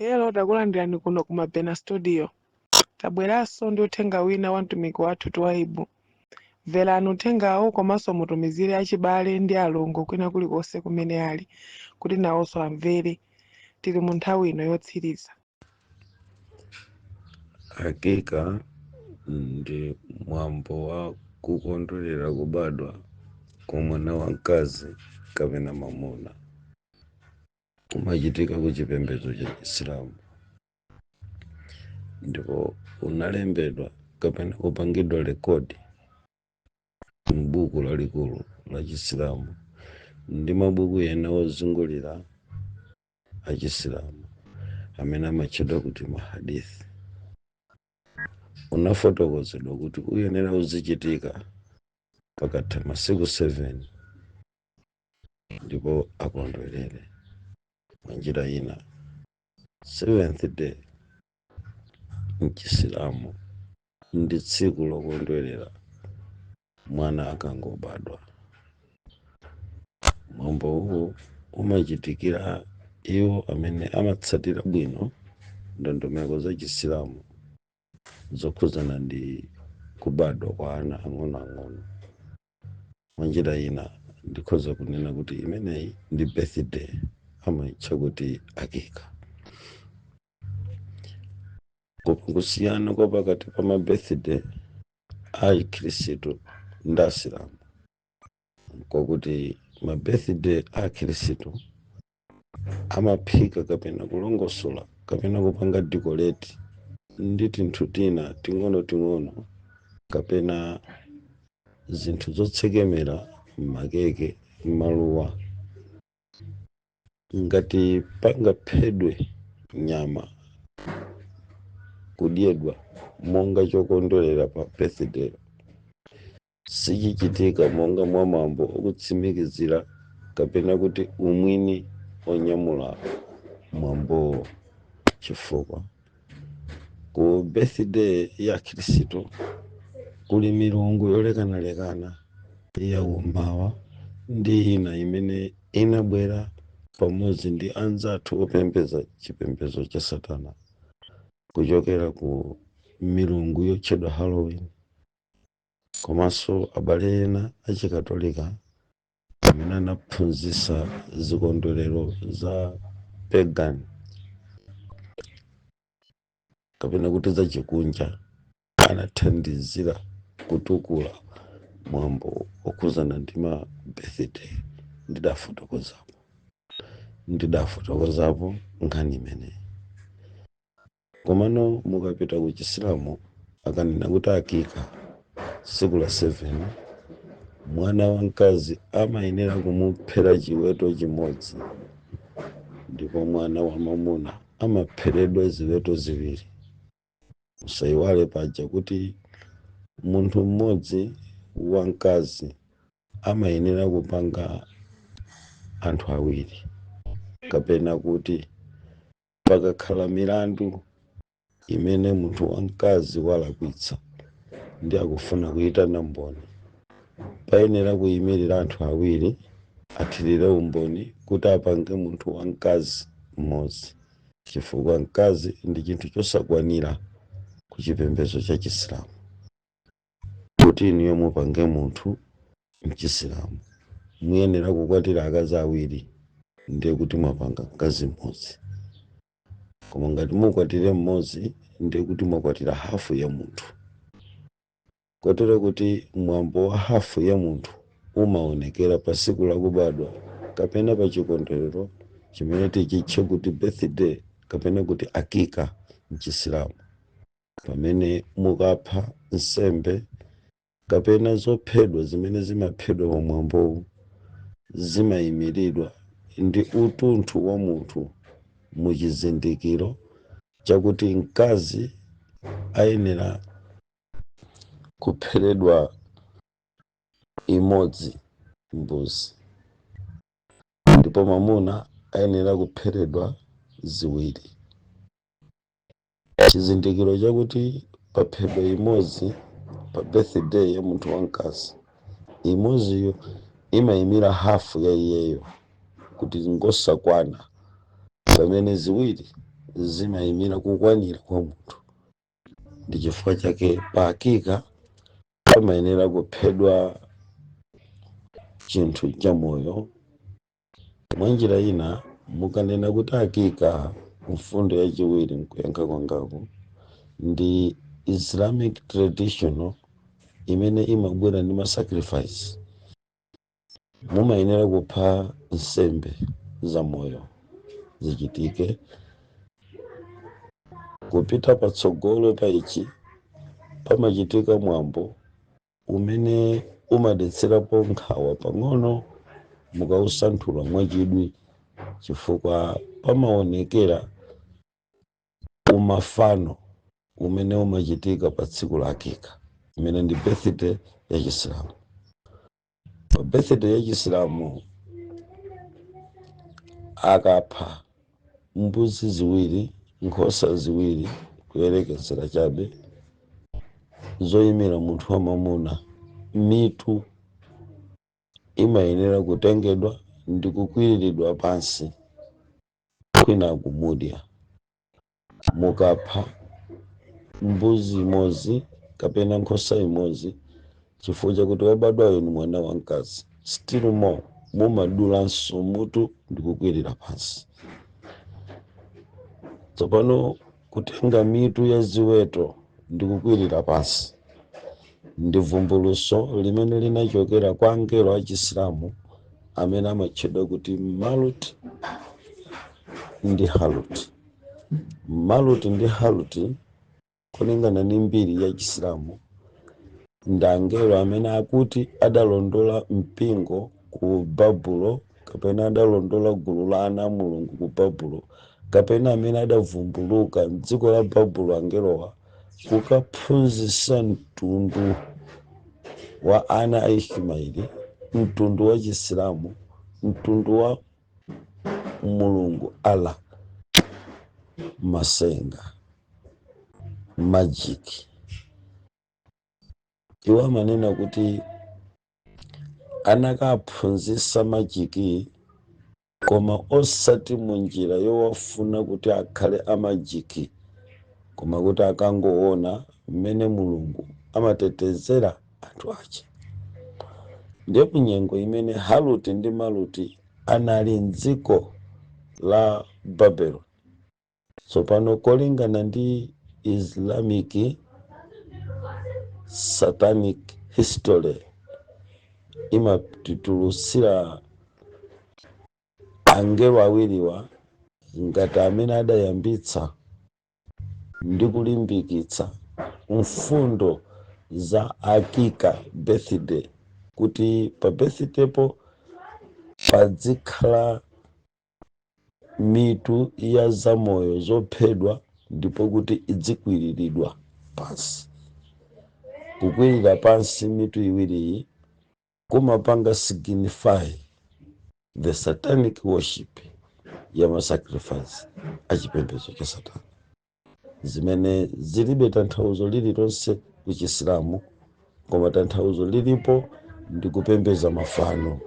Hello, takulandirani kuno ku Mabena Studio. Tabweranso ndi uthenga wina wa mtumiki wathu Twaibu. Mverani uthengawo komanso mutumizire achibale ndi alongo kwina kulikonse kumene ali kuti nawonso amvere. Tili mu nthawi ino yotsiriza. Akika ndi mwambo wa kukondwerera kubadwa kwa mwana wamkazi kapena mwamuna. Umachitika ku chipembedzo cha Chisilamu ndipo unalembedwa kapena kupangidwa rekodi m'buku lalikulu la Chisilamu ndi mabuku ena ozungulira a Chisilamu amene amatchedwa kuti mahadithi. Unafotokozedwa kuti uyenera uzichitika pakatha masiku 7 ndipo akondwerere. Mwa njira ina, seventh day mchisilamu ndi tsiku lokondwerera mwana akangobadwa. Mwambo uwu umachitikira iwo amene amatsatira bwino ndondomeko za Chisilamu zokhuzana ndi kubadwa kwa ana ang'onoang'ono. Mwa njira ina, ndikhoza kunena kuti imeneyi ndi birthday, amayitcha kuti akika. Koma kusiyana kwa pakati pa ma birthday a Chikhristu ndi Asilamu kwakuti ma birthday a Akhristu amaphika kapena kulongosola kapena kupanga decorate ndi tinthu tina ting'onoting'ono kapena zinthu zotsekemera, makeke, maluwa. Ngati pangaphedwe nyama kudyedwa monga chokondwerera pa birthday, sichichitika monga mwa mwambo okutsimikizira kapena kuti umwini onyamula mwambowo, chifukwa ku birthday ya Khristu kuli milungu yolekanalekana yakummawa ndi ina imene inabwera pamodzi ndi anzathu opembedza chipembedzo cha Satana kuchokera ku milungu yotchedwa Halloween, komanso abale ena achikatolika amene anaphunzitsa zikondwerero za pagan kapena kuti zachikunja, anathandizira kutukula mwambo okhuzana ndi ma birthday. Ndidafotokozapo nkhani imeneyi. Komano mukapita ku Chisilamu, akanena kuti akika tsiku la 7, mwana wamkazi amayenera kumuphera chiweto chimodzi ndipo mwana wa mwamuna amapheredwa ziweto ziwiri. Musayiwale paja kuti munthu mmodzi wamkazi amayenera kupanga anthu awiri, kapena kuti pakakhala milandu imene munthu wamkazi walakwitsa ndi akufuna kuyitana mboni, payenera kuyimirira anthu awiri athirire umboni kuti apange munthu wamkazi mmodzi, chifukwa mkazi ndi chinthu chosakwanira ku chipembedzo cha Chisilamu. Kuti inuyo mupange munthu mchisilamu, muyenera kukwatira akazi awiri, ndiye kuti mwapanga mkazi mmodzi. Koma ngati mukwatire mmodzi, ndiye kuti mwakwatira hafu ya munthu, kotero kuti mwambo wa hafu ya munthu umaonekera pa tsiku lakubadwa kapena pa chikondwerero chimene tichitche kuti birthday kapena kuti akika mchisilamu, pamene mukapha nsembe kapena zophedwa zimene zimaphedwa pa mwambowu zimayimiridwa ndi utunthu wa munthu, muchizindikiro chakuti mkazi ayenera kupheredwa imodzi mbuzi ndipo mwamuna ayenera kupheredwa ziwiri. Chizindikiro chakuti paphedwa imodzi pa birthday ya munthu wamkazi, imodziyo imayimira hafu ya iyeyo kuti ngosakwana, pamene ziwiri Zimayimira kukwanira kwa munthu. Ndi chifukwa chake pa akika pamayenera kuphedwa chinthu cha moyo. Mwa njira ina, mukanena kuti akika, mfundo yachiwiri nkuyankha kwangaku, ndi Islamic traditional imene imabwera ndi ma sacrifice. Mumayenera kupha nsembe za moyo zichitike. Kupita patsogolo pa ichi, pamachitika mwambo umene umadetserapo nkhawa pang'ono mukausanthula mwachidwi, chifukwa pamaonekera umafano umene umachitika pa tsiku la akika, imene ndi birthday ya Chisilamu. Pa birthday ya Chisilamu, akapha mbuzi ziwiri, nkhosa ziwiri, kuyerekezera chabe, zoyimira munthu wamamuna, mitu imayenera kutengedwa ndi kukwiriridwa pansi kwina kumudya. Mukapha mbuzi imodzi kapena nkhosa imodzi, chifukwa chakuti wabadwayo ni mwana wamkazi, still more mumadulanso mutu ndi kukwirira pansi. Tsopano kutenga mitu ya ziweto ndi kukwirira pansi ndi vumbuluso limene linachokera kwa angelo achisilamu amene amatchedwa kuti Malut ndi Halut. Malut ndi Halut, kulingana ndi mbiri ya Chisilamu, ndi angelo amene akuti adalondola mpingo ku Babulo, kapena adalondola gulu la ana a Mulungu ku Babulo, kapena amene adavumbuluka mdziko la Babulo, angelowa kukaphunzitsa mtundu wa ana a Ismaili, mtundu wa Chisilamu, mtundu wa Mulungu Allah, masenga, magic. Iwo amanena kuti anakaphunzitsa magic, koma osati munjira yowafuna kuti akhale a magic, koma kuti akangoona mmene Mulungu amatetezera anthu ache. Ndiye kunyengo imene Haluti ndi Maluti anali mdziko la Babeloni, tsopano kolingana ndi Islamic satanic history, imatitulutsira angelo awiriwa ngati amene adayambitsa ndi kulimbikitsa mfundo za akika birthday, kuti pa birthday po padzikhala mitu ya zamoyo zophedwa, ndipo kuti idzikwiriridwa pansi. Kukwirira pansi mitu iwiriyi kumapanga signify the satanic worship ya ma sacrifice achipembedzo cha Satana, zimene zilibe tanthauzo lililonse ku Chisilamu, koma tanthauzo lilipo ndi kupembeza mafano.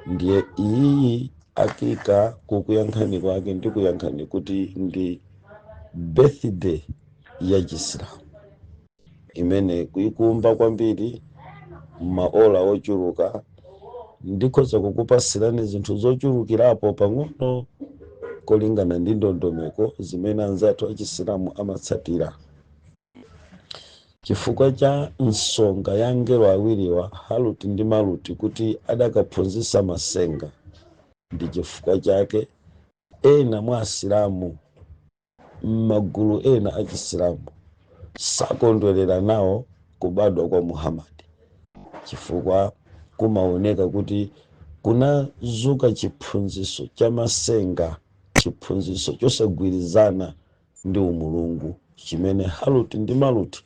Ndiye iyi akika, kukuyankhani kwake ndikuyankhani kuti ndi birthday ya Chisilamu imene kuikumba kwambiri maola ochuluka. Ndikhoza kukupasirani zinthu zochulukirapo pang'ono kolingana ndi ndondomeko zimene anzathu achisilamu amatsatira, chifukwa cha nsonga ya angelo awiriwa, Haluti ndi Maluti, kuti adakaphunzitsa masenga. Ndi chifukwa chake ena mwa Asilamu, m'magulu ena achisilamu, sakondwerera nawo kubadwa kwa Muhammadi, chifukwa kumaoneka kuti kunazuka chiphunzitso cha masenga, chiphunzitso chosagwirizana ndi umulungu chimene Haluti ndi Maluti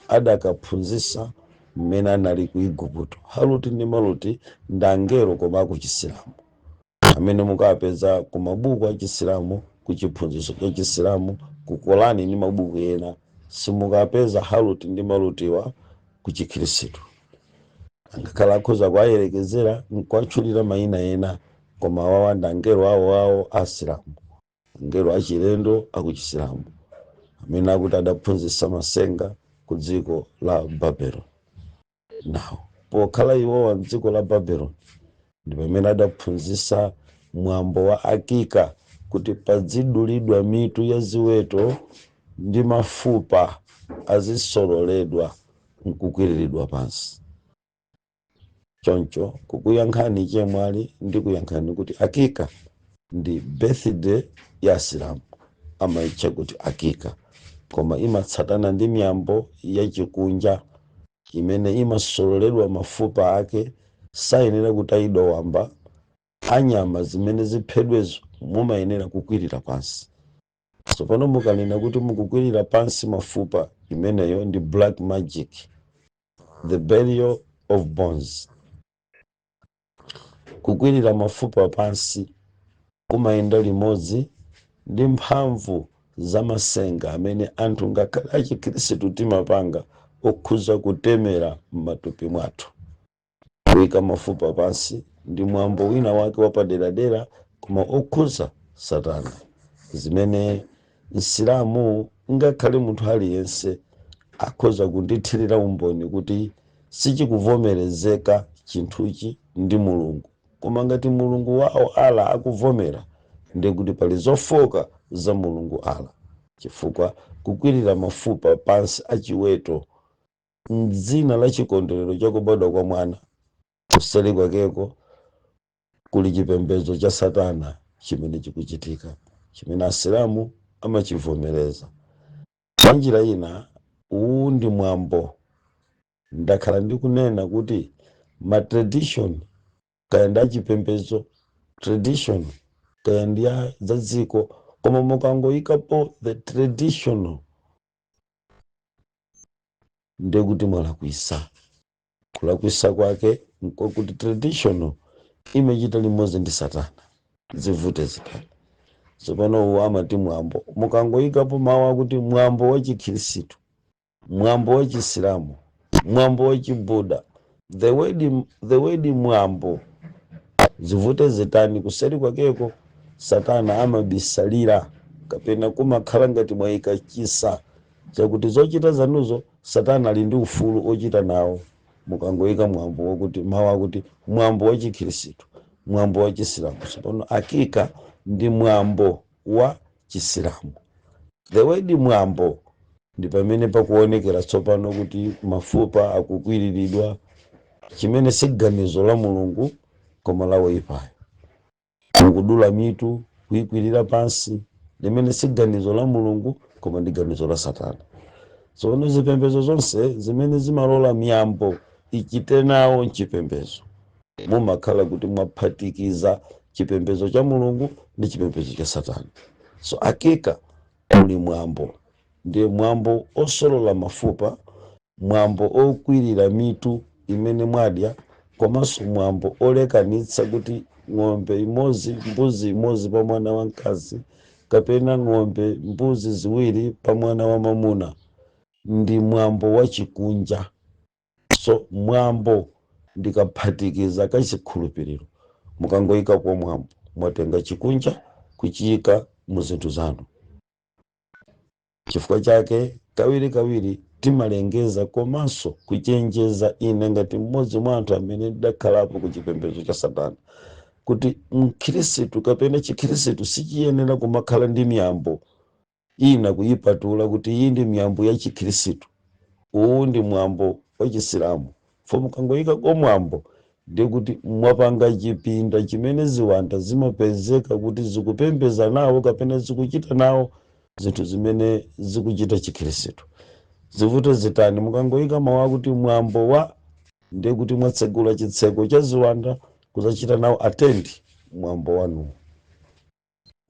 adakaphunzitsa mmene anali ku Igupto. Haluti ndi Maluti ndi angelo koma akuchisilamu, amene mukapeza ku mabuku achisilamu, ku chiphunzitso cha Chisilamu, ku Korani ndi mabuku ena. Simukapeza Haluti ndi Malutiwa ku Chikhristu. Angakhala akhoza kuwayerekezera nkuwatchulira mayina ena, koma awawa ndi angelo awo awo asilamu. Angelo achilendo akuchisilamu amene akuti adaphunzitsa masenga ku dziko la Babelon. Nawo pokhala iwowa mdziko la Babelon ndi pamene adaphunzitsa mwambo wa akika, kuti padzidulidwa mitu ya ziweto ndi mafupa azisololedwa nkukwiriridwa pansi. Choncho kukuyankhani chemwali, ndi kuyankhani kuti akika ndi birthday ya Asilamu, amayitcha kuti akika, koma imatsatana ndi miyambo yachikunja imene imasololedwa mafupa ake. Sayenera kutayidwa wamba, anyama zimene ziphedwezo mumayenera kukwirira pansi. Tsopano mukanena kuti mukukwirira pansi mafupa, imeneyo ndi black magic, the burial of bones. Kukwirira mafupa pansi kumayenda limodzi ndi mphamvu zamasenga amene anthu ngakhale achikhristu timapanga, okhuza kutemera m'matupi mwathu. Kuyika mafupa pansi ndi mwambo wina wake wapaderadera, koma okhuza satana, zimene Msilamu ngakhale munthu aliyense akhoza kundithirira umboni kuti sichikuvomerezeka chinthuchi ndi Mulungu. Koma ngati Mulungu wawo Allah akuvomera, ndiye kuti pali zofoka za Mulungu Allah, chifukwa kukwirira mafupa pansi achiweto mdzina la chikondwerero chakubadwa kwa mwana, kuseri kwakeko kuli chipembedzo cha satana chimene chikuchitika, chimene Asilamu amachivomereza. Mwa njira ina, uwu ndi mwambo. Ndakhala ndikunena kuti ma tradition, kaya ndi achipembedzo tradition, kaya ndi ya za dziko, koma mukangoyikapo the traditional, ndiye kuti mwalakwisa. Kulakwisa kwake nkokuti traditional imachita limodzi ndi satana, zivute zitani. Tsopano uwu amati mwambo. Mukangoyikapo mawu akuti mwambo wa Chikhirisitu, mwambo wa Chisilamu, mwambo wa Chibuda, the word mwambo, zivute zitani, kuseri kwakeko satana amabisalira, kapena kumakhala ngati mwayika chisa chakuti zochita zanuzo satana ali ndi ufulu ochita nawo. Mukangoyika mwambo wakuti, mawu akuti mwambo wa Chikhirisitu, mwambo wa Chisilamu. Tsopano akika ndi mwambo wa Chisilamu. The word mwambo ndi pamene pakuonekera tsopano kuti mafupa akukwiriridwa, chimene si ganizo la Mulungu koma la woyipayo. Mukudula mitu kuyikwirira pansi, limene si ganizo la Mulungu koma ndi ganizo la satana. Tsono zipembedzo zonse zimene zimalola miyambo ichite nawo mchipembedzo, mumakhala kuti mwaphatikiza chipembedzo cha Mulungu ndi chipembedzo cha satana. So akika muli mwambo, ndiye mwambo osolola mafupa, mwambo okwirira mitu imene mwadya, komanso mwambo olekanitsa kuti ng'ombe imodzi, mbuzi imodzi pa mwana wamkazi, kapena ng'ombe, mbuzi ziwiri pa mwana wa mamuna, ndi mwambo wa chikunja. So mwambo ndikaphatikiza kachikhulupiriro. Mukangoyikapo mwambo, mwatenga chikunja kuchiyika mu zinthu zanu. Chifukwa chake kawiri kawiri timalengeza komanso kuchenjeza, ine ngati mmodzi mwa anthu amene ndidakhalapo ku chipembedzo cha satana, kuti Mkhristu kapena Chikhristu sichiyenera kumakhala ndi miyambo ina kuyipatula kuti iyi ndi miyambo ya Chikhristu, uwu ndi mwambo wa Chisilamu. Fo mukangoyikako mwambo, ndiye kuti mwapanga chipinda chimene ziwanda zimapezeka kuti zikupembeza nawo kapena zikuchita nawo zinthu zimene zikuchita Chikhristu. Zivute zitani, mukangoyika mawu akuti mwambo wa, ndiye kuti mwatsegula chitseko cha ziwanda kuzachita nawo attend mwambo wanuwo.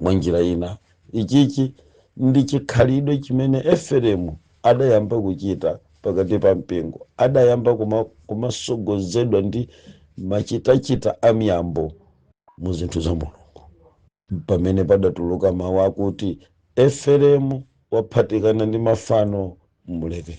Mwa njira ina, ichichi ndi chikhalidwe chimene Efereimu adayamba kuchita pakati pa mpingo. Adayamba kumasogozedwa ndi machitachita a miyambo mu zinthu za Mulungu, pamene padatuluka mawu akuti Efereimu waphatikana ndi mafano, mulekeni.